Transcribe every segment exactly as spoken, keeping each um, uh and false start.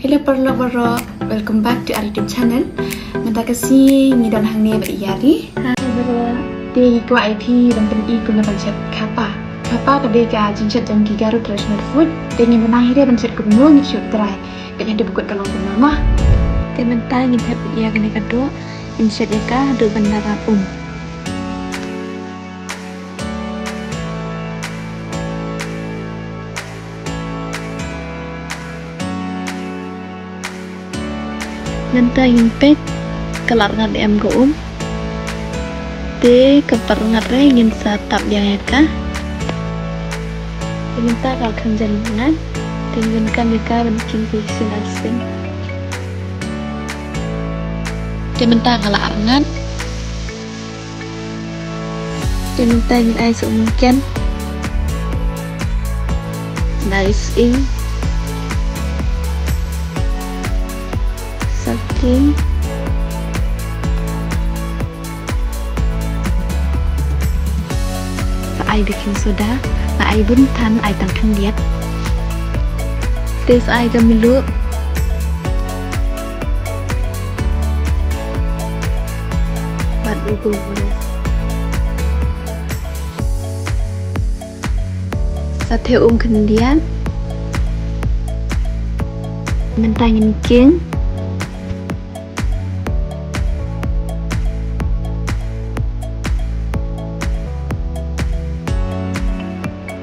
Hello paralok baroh, welcome back to our YouTube channel. Mynta ka sngi ngi don hangne bad i Yari. Hi baroh. Te ngi kwah ïa phi ban pyni kumno ban shet khapa. Khapa ka dei ka jingshet jong ki Garo traditional food. Te ngin nang hi re ban shet kumno, ngin shu try. Ka dei ba kut ka long kumno mo. Te mynta ngin thep ïa kane ka doh. Ngin shet ïa ka doh ban da rap um. Mynta ngin peit ka la rngat em ka um. Te ka pat rngat re ngin sa tap biang ïa ka. Te mynta ka la kham jan rngat. Te ngin kam ïa ka ban king phi sien ar sien. Te mynta ka la rngat. Te mynta ngin ai sa umken. Nice ing. Saking. Sa ai baking soda, sa ai bun than, ai tang khyndiat. Te sa ai ka mluh. Bad u bun. Sa theh um khyndiat. Mynta ngin king.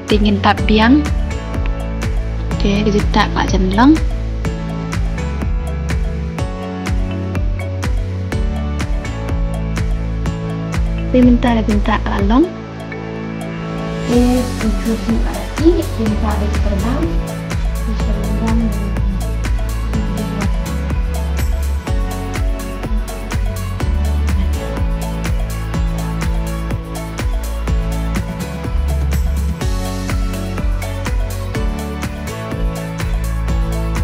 Te ngin tap biang. Te ka jingtap ka la jan long. Te mynta ka jingtap ka la long. Te ngin shu shu ka la ki, te mynta ka jingtap ka la long.